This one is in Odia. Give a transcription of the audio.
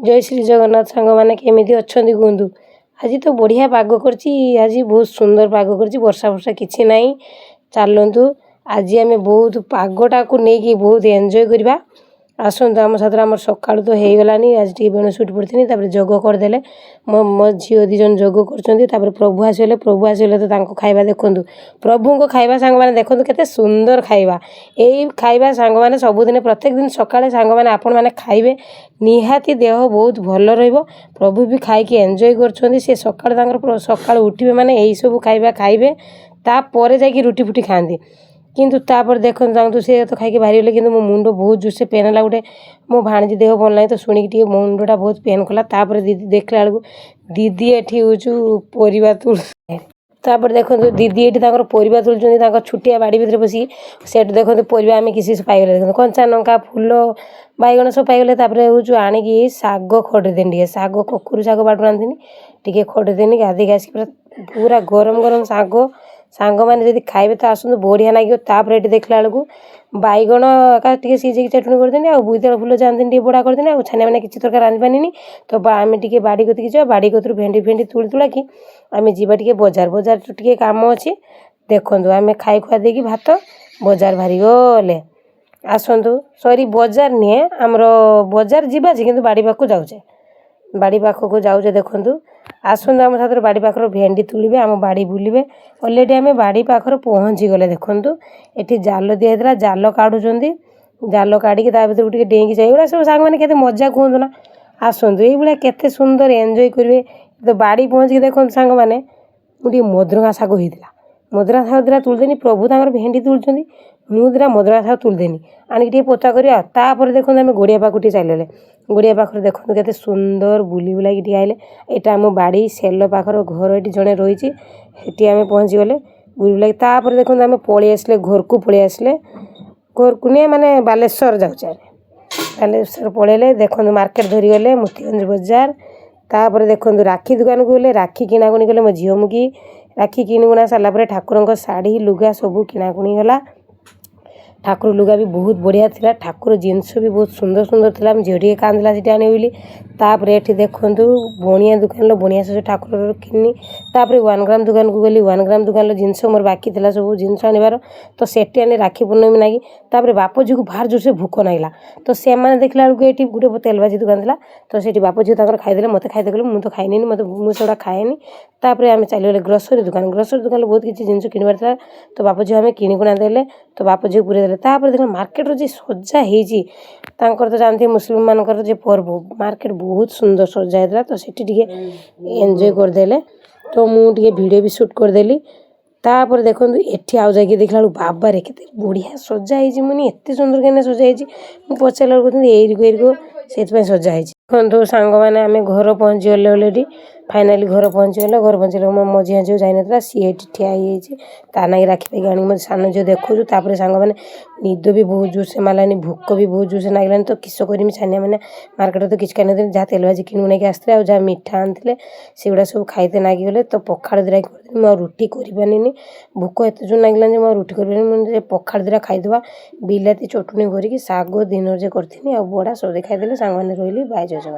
ଜୟ ଶ୍ରୀ ଜଗନ୍ନାଥ। ସାଙ୍ଗମାନେ, କେମିତି ଅଛନ୍ତି କୁହନ୍ତୁ? ଆଜି ତ ବଢ଼ିଆ ପାଗ କରିଛି। ଆଜି ବହୁତ ସୁନ୍ଦର ପାଗ କରିଛି, ବର୍ଷା ଫର୍ଷା କିଛି ନାହିଁ। ଚାଲନ୍ତୁ, ଆଜି ଆମେ ବହୁତ ପାଗଟାକୁ ନେଇକି ବହୁତ ଏନ୍ଜୟ କରିବା। ଆସନ୍ତୁ ଆମ ସାଥିରେ। ଆମର ସକାଳୁ ତ ହେଇଗଲାନି। ଆଜି ଟିକେ ବେଣୁସୁ ଉଠି ପଡ଼ିଥିଲି। ତାପରେ ଯୋଗ କରିଦେଲେ, ମୋ ମୋ ଝିଅ ଦୁଇ ଜଣ ଯୋଗ କରୁଛନ୍ତି। ତାପରେ ପ୍ରଭୁ ଆସିଗଲେ। ପ୍ରଭୁ ଆସିଗଲେ ତ ତାଙ୍କ ଖାଇବା ଦେଖନ୍ତୁ, ପ୍ରଭୁଙ୍କ ଖାଇବା ସାଙ୍ଗମାନେ ଦେଖନ୍ତୁ, କେତେ ସୁନ୍ଦର ଖାଇବା। ଏଇ ଖାଇବା ସାଙ୍ଗମାନେ ସବୁଦିନ, ପ୍ରତ୍ୟେକ ଦିନ ସକାଳେ ସାଙ୍ଗମାନେ ଆପଣମାନେ ଖାଇବେ, ନିହାତି ଦେହ ବହୁତ ଭଲ ରହିବ। ପ୍ରଭୁ ବି ଖାଇକି ଏନ୍ଜୟ କରୁଛନ୍ତି। ସେ ସକାଳୁ ତାଙ୍କର ସକାଳୁ ଉଠିବେ ମାନେ ଏଇସବୁ ଖାଇବା ଖାଇବେ, ତାପରେ ଯାଇକି ରୁଟି ଫୁଟି ଖାଆନ୍ତି। କିନ୍ତୁ ତାପରେ ଦେଖନ୍ତୁ ତାଙ୍କୁ, ସେ ତ ଖାଇକି ବାହାରିଗଲେ, କିନ୍ତୁ ମୋ ମୁଣ୍ଡ ବହୁତ ଜୋରସେ ପେନ୍ ହେଲା। ଗୋଟେ ମୋ ଭାଣିଜୀ ଦେହ ଭଲ ନାହିଁ ତ ଶୁଣିକି ଟିକେ ମୁଣ୍ଡଟା ବହୁତ ପେନ୍ କଲା। ତାପରେ ଦିଦି ଦେଖିଲା ବେଳକୁ ଦିଦି ଏଠି ହେଉଛୁ ପରିବା ତୋଳୁ। ତାପରେ ଦେଖନ୍ତୁ, ଦିଦି ଏଠି ତାଙ୍କର ପରିବା ତୋଳୁଛନ୍ତି ତାଙ୍କ ଛୋଟିଆ ବାଡ଼ି ଭିତରେ ବସିକି। ସେଠି ଦେଖନ୍ତୁ, ପରିବା ଆମେ କିଛି ପାଇଗଲେ। ଦେଖନ୍ତୁ, କଞ୍ଚା ଲଙ୍କା, ଫୁଲ, ବାଇଗଣ ସବୁ ପାଇଗଲେ। ତାପରେ ହେଉଛୁ ଆଣିକି ଶାଗ ଖଡ଼ିଦେନି ଟିକେ। ଶାଗ, କଖାରୁ ଶାଗ ବାଡ଼ିରୁ ଆଣିଥିଲି, ଟିକେ ଖଡ଼ିଦେନି। ଗାଧୋଇକି ଆସିକି ପୁରା ପୁରା ଗରମ ଗରମ ଶାଗ ସାଙ୍ଗମାନେ ଯଦି ଖାଇବେ ତ ଆସନ୍ତୁ, ବଢ଼ିଆ ଲାଗିବ। ତାପରେ ଏଠି ଦେଖିଲା ବେଳକୁ ବାଇଗଣ ଏକା ଟିକେ ସିଝେଇକି ଚଟଣି କରିଦେନି, ଆଉ ବୋଇତାଳୁ ଫୁଲ ଜାଣିଦିନି ଟିକେ ବଡ଼ା କରିଦେନି। ଆଉ ଛାନିଆ ମାନେ କିଛି ତରକାରୀ ରାନ୍ଧିପାରିନି ତ ଆମେ ଟିକେ ବାଡ଼ି କତିକି ଯିବା। ବାଡ଼ି କତିରୁ ଭେଣ୍ଡି ଫେଣ୍ଡି ତୁଳି ତୁଳାକି ଆମେ ଯିବା ଟିକେ ବଜାର। ବଜାରଠୁ ଟିକେ କାମ ଅଛି। ଦେଖନ୍ତୁ, ଆମେ ଖାଇ ଖୁଆ ଦେଇକି ଭାତ ବଜାର ବାହାରିଗଲେ। ଆସନ୍ତୁ। ସରି, ବଜାର ନୁହେଁ, ଆମର ବଜାର ଯିବା ଯେ, କିନ୍ତୁ ବାଡ଼ି ପାଖକୁ ଯାଉଛେ, ବାଡ଼ି ପାଖକୁ ଯାଉଛେ। ଦେଖନ୍ତୁ, ଆସନ୍ତୁ ଆମ ସାଥିରେ, ବାଡ଼ି ପାଖରୁ ଭେଣ୍ଡି ତୁଳିବେ, ଆମ ବାଡ଼ି ବୁଲିବେ। ଅଲରେଡ଼ି ଆମେ ବାଡ଼ି ପାଖରେ ପହଞ୍ଚିଗଲେ। ଦେଖନ୍ତୁ, ଏଠି ଜାଲ ଦିଆହେଇଥିଲା, ଜାଲ କାଢ଼ୁଛନ୍ତି। ଜାଲ କାଢ଼ିକି ତା ଭିତରକୁ ଟିକେ ଡେଇଁକି ଯାଇ, ଏଗୁଡ଼ା ସବୁ ସାଙ୍ଗମାନେ କେତେ ମଜା କୁହନ୍ତୁ ନା। ଆସନ୍ତୁ, ଏଇଭଳିଆ କେତେ ସୁନ୍ଦର ଏନ୍ଜୟ କରିବେ ତ। ବାଡ଼ି ପହଞ୍ଚିକି ଦେଖନ୍ତୁ ସାଙ୍ଗମାନେ, ମୁଁ ଟିକେ ମଦରଙ୍ଗା ଶାଗ ହେଇଥିଲା, ମଦରଙ୍ଗା ଶାଗ ଦୁଇଟା ତୁଳିଦେନି। ପ୍ରଭୁ ତାଙ୍କର ଭେଣ୍ଡି ତୁଳୁଛନ୍ତି, ମୁଁ ଦୁଇଟା ମଦରଙ୍ଗା ଶାଗ ତୁଳିଦେନି, ଆଣିକି ଟିକେ ପୋତା କରିବା। ତାପରେ ଦେଖନ୍ତୁ, ଆମେ ଗଡ଼ିଆ ପାଖକୁ ଟିକେ ଚାଲିଗଲେ। ଗଡ଼ିଆ ପାଖରେ ଦେଖନ୍ତୁ, କେତେ ସୁନ୍ଦର ବୁଲି ବୁଲାକି ଟିକେ ଆଇଲେ। ଏଇଟା ଆମ ବାଡ଼ି ସେଲ ପାଖର ଘର, ଏଠି ଜଣେ ରହିଛି। ସେଠି ଆମେ ପହଞ୍ଚିଗଲେ ବୁଲି ବୁଲାକି। ତାପରେ ଦେଖନ୍ତୁ, ଆମେ ପଳେଇ ଆସିଲେ ଘରକୁ। ପଳେଇ ଆସିଲେ ଘରକୁ ନୁହେଁ, ମାନେ ବାଲେଶ୍ୱର ଯାଉଛେ ଆମେ। ବାଲେଶ୍ୱର ପଳେଇଲେ। ଦେଖନ୍ତୁ, ମାର୍କେଟ ଧରିଗଲେ, ମୋତିଗଞ୍ଜ ବଜାର। ତାପରେ ଦେଖନ୍ତୁ, ରାକ୍ଷୀ ଦୋକାନକୁ ଗଲେ, ରାକ୍ଷୀ କିଣାକୁଣି କଲେ ମୋ ଝିଅ ମୁକି। ରାକ୍ଷୀ କିଣିକୁଣା ସାରିଲା ପରେ ଠାକୁରଙ୍କ ଶାଢ଼ୀ, ଲୁଗା ସବୁ କିଣାକୁଣି ହେଲା। ଠାକୁର ଲୁଗା ବି ବହୁତ ବଢ଼ିଆ ଥିଲା, ଠାକୁର ଜିନିଷ ବି ବହୁତ ସୁନ୍ଦର ସୁନ୍ଦର ଥିଲା। ମୋ ଝିଅ ଟିକେ କାନ୍ଦିଲା ସେଠି ଆଣିବ ବୋଲି। ତାପରେ ଏଠି ଦେଖନ୍ତୁ, ବଣିଆ ଦୋକାନର ବଣିଆ ସବୁ ଠାକୁରର କିଣି। ତାପରେ ୱାନ୍ ଗ୍ରାମ୍ ଦୋକାନକୁ ଗଲି। ୱାନ୍ ଗ୍ରାମ୍ ଦୋକାନର ଜିନିଷ ମୋର ବାକି ଥିଲା ସବୁ ଜିନିଷ ଆଣିବାର, ତ ସେଠି ଆଣି ରାକ୍ଷୀ ପୂର୍ଣ୍ଣମୀ ନାଗି। ତାପରେ ବାପ ଝିଅକୁ ଭାରି ଜୋରସେ ଭୋକ ନାଗିଲା। ତ ସେମାନେ ଦେଖିଲା ବେଳକୁ ଏଇଠି ଗୋଟେ ତେଲଭାଜି ଦୋକାନ ଥିଲା, ତ ସେଠି ବାପ ଝିଅ ତାଙ୍କର ଖାଇଦେଲେ। ମୋତେ ଖାଇତେ ଗଲେ, ମୁଁ ତ ଖାଇନିନି, ମୋତେ ମୁଁ ସେଗୁଡ଼ା ଖାଏନି। ତାପରେ ଆମେ ଚାଲିଗଲେ ଗ୍ରୋସରୀ ଦୋକାନ। ଗ୍ରୋସରୀ ଦୋକାନରେ ବହୁତ କିଛି ଜିନିଷ କିଣିବାର ଥିଲା, ତ ବାପ ଝିଅ ଆମେ କିଣିକୁଣା ଦେଲେ, ତ ବାପ ଝିଅ ପୁରେଇ ଦେଲେ। ତାପରେ ଦେଖିଲା ମାର୍କେଟର ଯେ ସଜା ହେଇଛି, ତାଙ୍କର ତ ଜାଣିଥିବେ ମୁସଲିମମାନଙ୍କର ଯେ ପର୍ବ, ମାର୍କେଟ ବହୁତ ସୁନ୍ଦର ସଜା ହେଇଥିଲା। ତ ସେଠି ଟିକେ ଏନ୍ଜୟ କରିଦେଲେ, ତ ମୁଁ ଟିକେ ଭିଡ଼ିଓ ବି ସୁଟ୍ କରିଦେଲି। ତାପରେ ଦେଖନ୍ତୁ, ଏଠି ଆଉ ଯାଇକି ଦେଖିଲା ବେଳକୁ ବାବାରେ, କେତେ ବଢ଼ିଆ ସଜା ହେଇଛି। ମୁଁ ଏତେ ସୁନ୍ଦର କାହିଁକି ସଜା ହେଇଛି? ମୁଁ ପଚାରିଲା ବେଳକୁ କହୁଛନ୍ତି ଏଇରିକ ଏଇରିକ, ସେଇଥିପାଇଁ ସଜା ହେଇଛି। ଦେଖନ୍ତୁ ସାଙ୍ଗମାନେ, ଆମେ ଘର ପହଞ୍ଚିଗଲେ। ଅଲରେଡ଼ି ଫାଇନାଲି ଘର ପହଞ୍ଚିଗଲେ। ଘର ପହଞ୍ଚିଗଲେ, ମୋ ମଝିଆ ଝିଅ ଯାଇନଥିଲା, ସିଏ ଏଠି ଠିଆ ହେଇଯାଇଛି। ତା ନାଗି ରାକ୍ଷୀ ପାଖି ଆଣିକି ମୋ ସାନ ଝିଅ ଦେଖାଉଛୁ। ତାପରେ ସାଙ୍ଗମାନେ, ନିଦ ବି ବହୁତ ଜୋରସେ ମାରିଲାନି, ଭୋକ ବି ବହୁତ ଜୋରସେ ଲାଗିଲାନି। ତ କିସ କରିମି ଛାନିଆ ମାନେ, ମାର୍କେଟରେ ତ କିଛି ଖାଇନଥିଲି। ଯାହା ତେଲ ଭାଜି କିଣି ନେଇକି ଆସିଥିଲେ ଆଉ ଯାହା ମିଠା ଆଣିଥିଲେ, ସେଗୁଡ଼ା ସବୁ ଖାଇତେ ନାଗିଗଲେ। ତ ପଖାଳ ଦୁଇଟା କରିଦେଲି। ମୁଁ ଆଉ ରୁଟି କରିପାରିଲିନି। ଭୋକ ଏତେ ଜୋର ଲାଗିଲାନି ଯେ ମୁଁ ଆଉ ରୁଟି କରିପାରିଲିନି। ମୁଁ ପଖାଳ ଦୁଇଟା ଖାଇଦେବା, ବିଲାତି ଚଟୁଣି କରିକି, ଶାଗ ଦିନରେ ଯେ କରିଥିଲି ଆଉ ବଡ଼ା ସବୁ ଖାଇଦେଲେ ସାଙ୍ଗମାନେ। ରହିଲି, ବାଏ, ଜୟ ଜଗନ୍ନାଥ।